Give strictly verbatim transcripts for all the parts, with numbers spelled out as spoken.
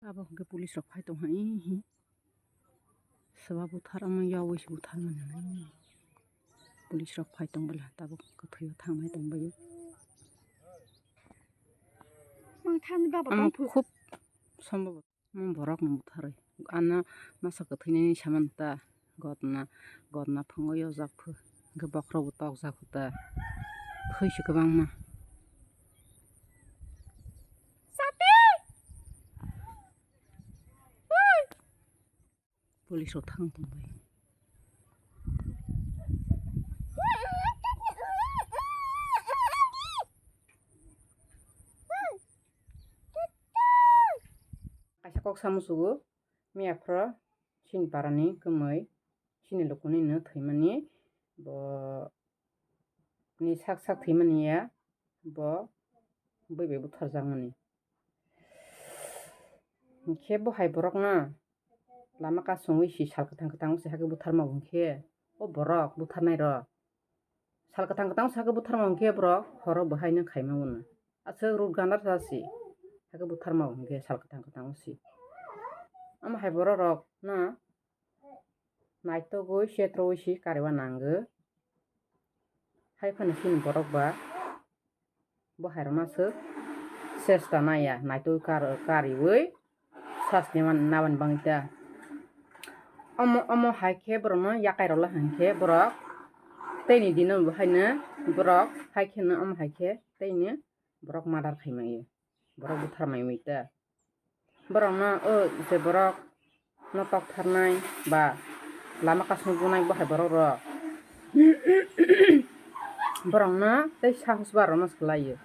Abo hwnkhe police rok phai tong hai hi. Swba buthar omo yawi se buthar mani. Police rok phai tong bwla tabuk kwthwi o thang hai tong bai. Mang thani baba Omo tong phu. Khub sombhob. Omo borok no butharwi. Ano masa kwthwi nani saman ta. Gotna, gotna phungo yojak phu. Hwnkhe bokhorok bo tokjak phu ta. Thwi se kwbangma. Sati! Police rok thang tong bai. Kaisa kok samusugo, miya phoro chini parani kwmwi, chini lukunino thwimani, bo ni sak sak thwimani ya, bo bui bai butharjakmani. Hinkhe bo hai borokno lama kasungwi si sal kwthang kwthang se hakhe butharma bo hinkhe, o borok butharnai rok sal kwthang kwthang se hakhe butharma hinkhe borok horo bo haino khaima uno. Aswk ruk gandar sa si hakhe butharma bo hinkhe sal kwthang kwthang si. Omo hai borok rok no naitugwi setrowi si kariwa nango. Hai phano chini borok ba bo hai rokno aswk chesta naiya, naitugwi kar-, kariwi sasti man-, nabani bagwi ta. Omo, omo hai khe borokno yakai rwla hinkhe borok teini dino bo haino borok hai kheno omo hai khe teini borok murder khai maiyo, borok buthar mai mui ta. Borokno o je borok no tok tharnai ba lama kasung bunai bo hai borok rok. Borokno tei sahos ba rokno swlaiyo.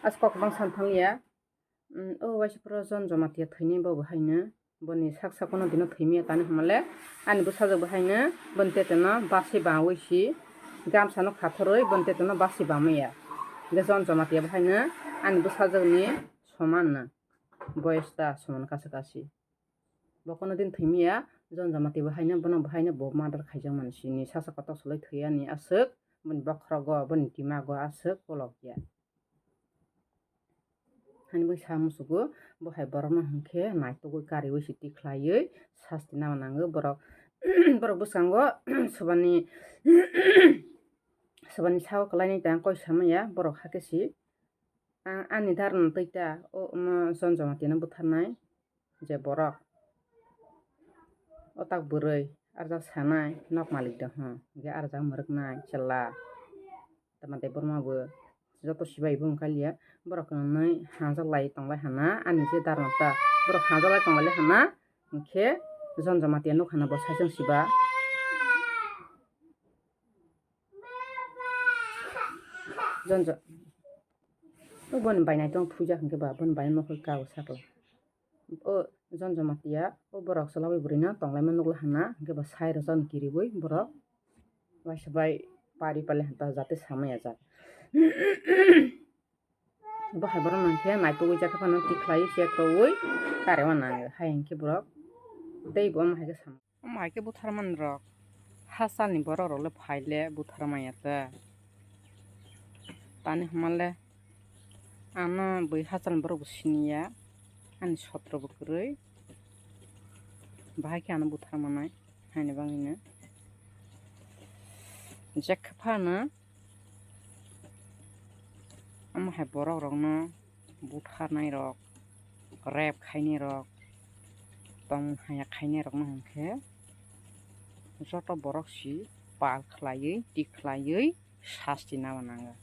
As kok bang san thang ya. Mm, o waisa pura Jon Jamatia thwini bo bo haino. Boni sak sak no dino thwimi ya tani hwnmale. Ani bwsajwk bo haino boni tete no basi bangwi si. Gamsa no khathorwi boni tete no basi bangmaya. Hwnkhe Jon Jamatia bo haino ani bwsajwk ni soman no. Boyes ta soman kasa kasi. Bo kono din thwimiya, Jon Jamatia bo haino, bono bo haino bo murder khaijakmani sini, sasa kotok solai thwiyani aswk, boni bokhorogo, boni dimago aswk kolokya. Hani bai sa musugo, bo hai borokno hinkhe naitugwi kariwi si tikhlaiwi sasti nang nango borok. Borok bwskango, sobani, sobani sao kwlaini tang koi samaya, borok hakhe si. Ang ani dharna twi ta, o, omo Jon Jamatia no butharnai je borok. O tak bwrwi arjak sanai nok malik de hwn, hwnkhe arjak mwrwknai chwla. Tama Debbarma bo joto sibai bo wngkha liya. Borok kwnwi hanjak lai tong lai hana, ani je dharna ta, borok hanjak lai tong lai hana, hwnkhe Jon Jamatia nuk hana bo saichung siba. Jon Jo-, o boni bai naitong thujak hwnkhe ba boni bai nokho kago sakla. O Jon Jamatia o borok chwla bai bwrwino tong laima nukla hana hwnkhe ba sai rwchapni kiriwi borok waisa bai pari pali hanta jate samaya jak. Bo hai borok nang khe naitugwi jak phano tikhlai se kwrwi karema nango hai hwnkhe borok tei bo omo hai khe sama. Omo hai khe butharmani rok hachalni borok rok le phai le buthar manya ta. Tani hwnma le ano bui hachalni borok bo siniya ani sotro bo kwrwi bahai khe ano buthar manai haini bagwino jekha phano. Omo hai borok rokno butharnai rok, rape khainai rok, tong haya khainai rokno hwnkhe joto borok si pal khlaiwi, tik khlaiwi sasti nangma nango.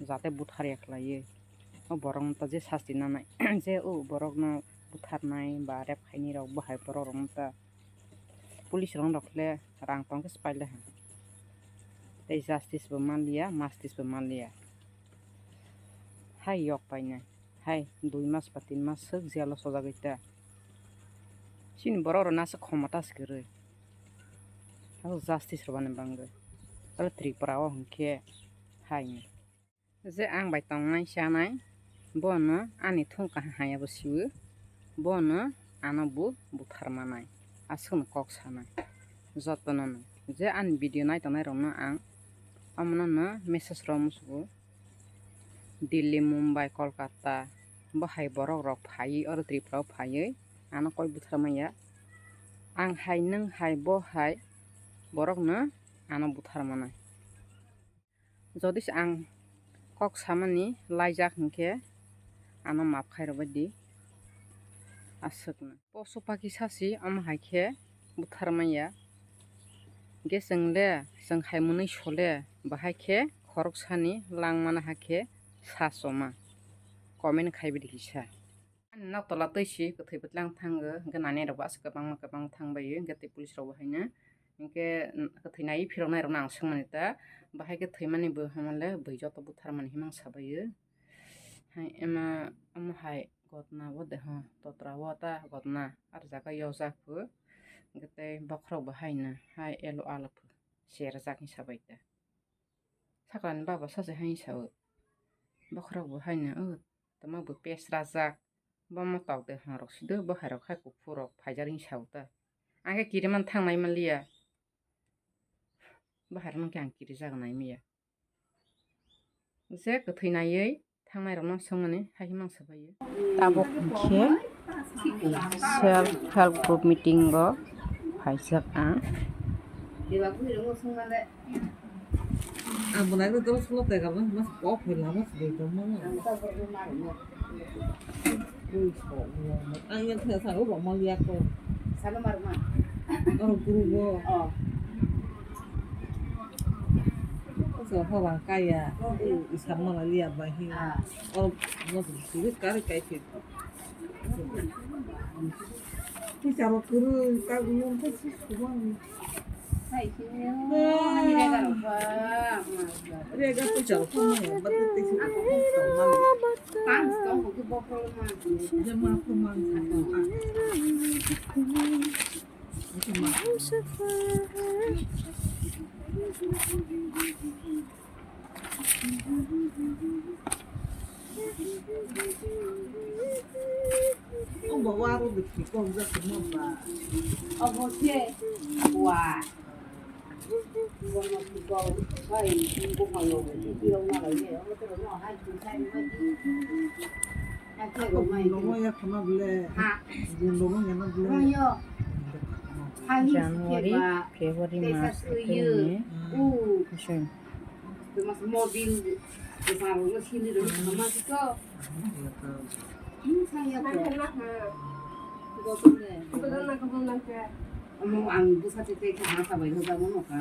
Jate butharya khlaiwi o borokno ta je sasti nanai, je o borokno butharnai ba rape khainai rok bo hai borok rokno ta Police rok le rang tong khe se pailai ha. Tei justice bo manliya, mastis bo manliya. Hai yok painai. Hai dui mas ba tin mas swk jail o sojagwi ta. Chini borok rok nasa khomota se kwrwi. Abo justice rwbani bangwi. Abo Tripura o hwnkhe hai. Je ang bai tongnai chanai, bono ani thung kaham haya bo siwo, bono ano bo buthar manai, aswkno kok sanai. Jotono no je ani video nai tongnai rokno ang omono no message rw musugo. Delhi, Mumbai, Kolkata, Bo hai borok rok phaiwi oro Tripura o phaiwi ano koi buthar manya. Ang hai, nwng hai, bo hai borok no ano buthar manai. Jodi se ang kok samani laijak hinkhe ano maaf khairokbai di aswkno. Posu paki sasi omo hai khe buthar manya. Hinkhe chwng le, chwng hai mwnwi sole bahai khe khoroksani langmana hakhe sa choma comment khaibai di kisa. Ani nok tola twi si kwthwi bwtlang thango, hinkhe nani rok bo aswk kwbangma kwbang thangbai o, hinkhe tei police rok bo haino, hinkhe kwthwi naiwi phirok nai rok no ang swngmani ta, bahai khe thwimani bo hwnmale bui joto butharmani himang sabai o. Hai ema omo hai gotna bo deho totra o ta gotna ar jaga yojak bo, hinkhe tei bokhorok bo haino hai elo alopho serjak hinwi sabai ta. Sakani baba sachi hai sao. Bokhorok bo haino, o, tama bo pes rajak. Bo mo tok de hwnrok sido, bo hai rok hai kuphur rok phaijak hinwi sao ta. Ang khe kiriman thangnai manliya. Bo hai rok no khe ang kirijak nai manya. Je kwthwi naiwi thangnai rok no swngmani hai himang sabai o. Tabuk hinkhe self help group meeting o phaijak ang. Ang bo naikhe doro solo tega bo, mas kok hai lama se dei tongma no. Ang yang thaya sa, o bo maliya ko. Salo mar ma. Oro guru bo. Oh. Sa ha bang kaya. Isam maliya ba hi. Ah. Oro mo se kari kai phi. Puisa rok kwrwi, kagwi, omo khe suk kubang. Rega puisa rok kwrwi, bati tei suk kubang. Jemma kwmang. Obo waro de kok jak ma ba. Obo se wa. Bono kok bai ko ma yo de kiro na le. Obo to no hai tu sai ma di. Hai ko mai. Lomo ya khama bole. Ha. Lomo ya na bole. January, February, March, April, May, June. Ang bwsa tete khe ha sabai no jabo no ka.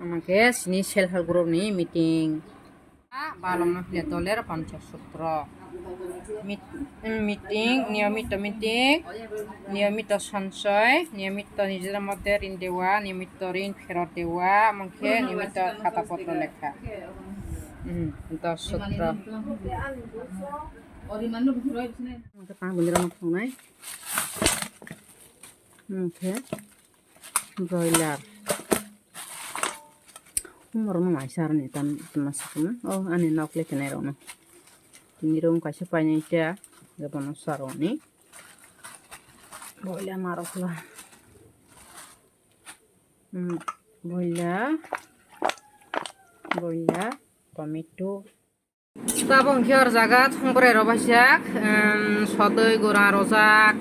Omo khe sini self help group ni meeting. Balom no hile doler pancha sutro. Mit-, meeting, niyomito meeting, niyomito sanchoi, niyomito nijera moddhe rin dewa, niyomito rin pherot dewa, omo khe niyomito khata potro lekha. Hmm, dos sutro. Omo khe pang bini rok no thongnai. Omo khe. Broiler. Umorokno maisa aroni tan tuna sakna. O ani nok le kenai rokno. Tini room kaisa painai ta. Gabano saroni. Broiler marok la. Hmm, broiler. Broiler. Tomato. Tabuk hwnkhe oro jaga thongprai rok bai sak, em, sotwi gura rojak.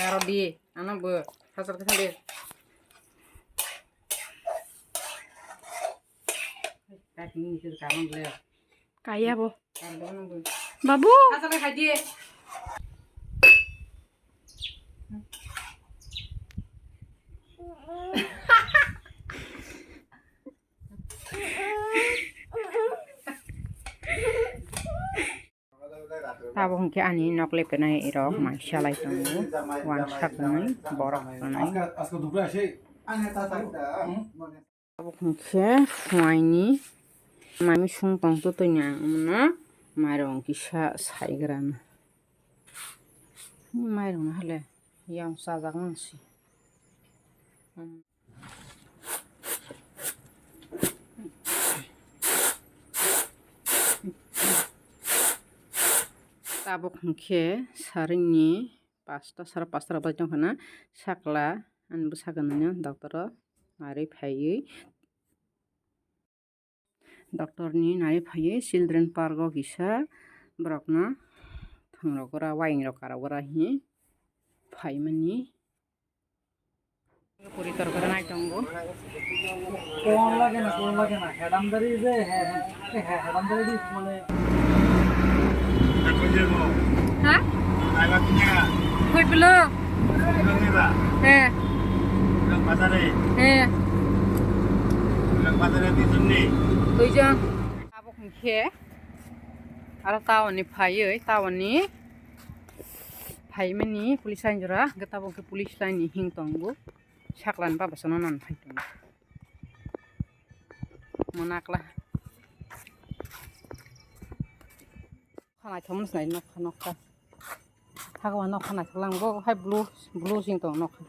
Aro di, ano bo, hajar khe thang di. Kaya bo. Kaya bo nang bo. Babu. Hajar khe khai di. Tabuk hwnkhe ani nok lepenai rok mai salai tongo, uansuknwi borok rwnai. Tabuk hwnkhe phuaini mai misung tongtwtwini ang omono mairok kisa saigrana. Mairung hale yang sajak nang si. Tabuk hwnkhe saringni pasta sara pasta rok bai tongkha na sakla ani bwsakhe nini doctor o narwi phaiwi. Doctor ni nai phaiwi children park o kisa borok no thwng rok gra wayeng rok karok gra hi phaimani. Puri tor gra nai tongo. Kon lage na, kon lage na, hedam dari je, he, he, he, hedam dari di, mane. Ha? Koi pilo? He. He. Tuijon. Abo hwnkhe aro town ni phaiwi, town ni phaimani police line jora, hwnkhe tabuk hwnkhe police line ni hing tongo, sakla ni baba sana nan phai tongo. Monakla. Khanai thomos nai nokha nokha. Hagwa nokha nai thwlang bo hai blue, blue sing tong nokha.